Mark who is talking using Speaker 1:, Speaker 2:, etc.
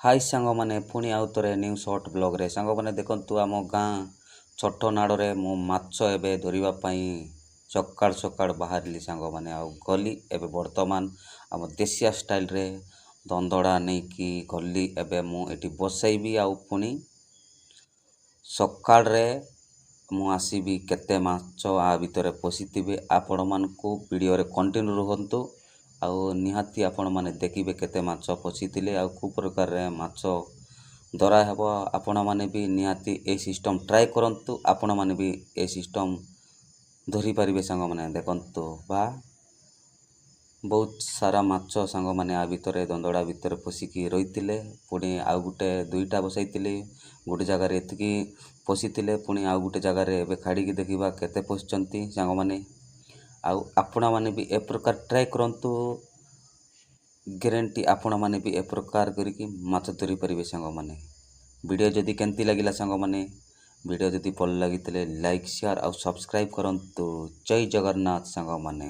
Speaker 1: High ସାଙ୍ଗମାନେ, ପୁଣି ଆଉ ଥରେ ନ୍ୟୁ ସର୍ଟ ବ୍ଲଗ୍ରେ। ସାଙ୍ଗମାନେ, ଦେଖନ୍ତୁ, ଆମ ଗାଁ ଛୋଟ ନାଡ଼ରେ ମୁଁ ମାଛ ଏବେ ଧରିବା ପାଇଁ ସକାଳୁ ସକାଳୁ ବାହାରିଲି ସାଙ୍ଗମାନେ, ଆଉ ଗଲି। ଏବେ ବର୍ତ୍ତମାନ ଆମ ଦେଶିଆ ଷ୍ଟାଇଲରେ ଦନ୍ଦଡ଼ା ନେଇକି ଗଲି। ଏବେ ମୁଁ ଏଠି ବସେଇବି ଆଉ ପୁଣି ସକାଳରେ ମୁଁ ଆସିବି, କେତେ ମାଛ ଆ ଭିତରେ ପଶିଥିବେ। ଆପଣମାନଙ୍କୁ ଭିଡ଼ିଓରେ କଣ୍ଟିନ୍ୟୁ ରୁହନ୍ତୁ ଆଉ ନିହାତି ଆପଣମାନେ ଦେଖିବେ କେତେ ମାଛ ପଶିଥିଲେ ଆଉ କେଉଁ ପ୍ରକାରରେ ମାଛ ଧରା ହେବ। ଆପଣମାନେ ବି ନିହାତି ଏ ସିଷ୍ଟମ୍ ଟ୍ରାଏ କରନ୍ତୁ, ଆପଣମାନେ ବି ଏ ସିଷ୍ଟମ୍ ଧରିପାରିବେ। ସାଙ୍ଗମାନେ, ଦେଖନ୍ତୁ ବା ବହୁତ ସାରା ମାଛ ସାଙ୍ଗମାନେ ଆ ଭିତରେ, ଦନ୍ଦଡ଼ା ଭିତରେ ପଶିକି ରହିଥିଲେ। ପୁଣି ଆଉ ଗୋଟେ ଦୁଇଟା ବସାଇଥିଲି। ଗୋଟେ ଜାଗାରେ ଏତିକି ପଶିଥିଲେ, ପୁଣି ଆଉ ଗୋଟେ ଜାଗାରେ ଏବେ କାଢ଼ିକି ଦେଖିବା କେତେ ପଶିଛନ୍ତି ସାଙ୍ଗମାନେ। ଆଉ ଆପଣମାନେ ବି ଏ ପ୍ରକାର ଟ୍ରାଏ କରନ୍ତୁ, ଗ୍ୟାରେଣ୍ଟି ଆପଣମାନେ ବି ଏ ପ୍ରକାର କରିକି ମାଛ ଧରିପାରିବେ। ସାଙ୍ଗମାନେ, ଭିଡ଼ିଓ ଯଦି କେମିତି ଲାଗିଲା? ସାଙ୍ଗମାନେ, ଭିଡ଼ିଓ ଯଦି ଭଲ ଲାଗିଥିଲେ ଲାଇକ୍, ସେୟାର ଆଉ ସବସ୍କ୍ରାଇବ୍ କରନ୍ତୁ। ଜୟ ଜଗନ୍ନାଥ ସାଙ୍ଗମାନେ।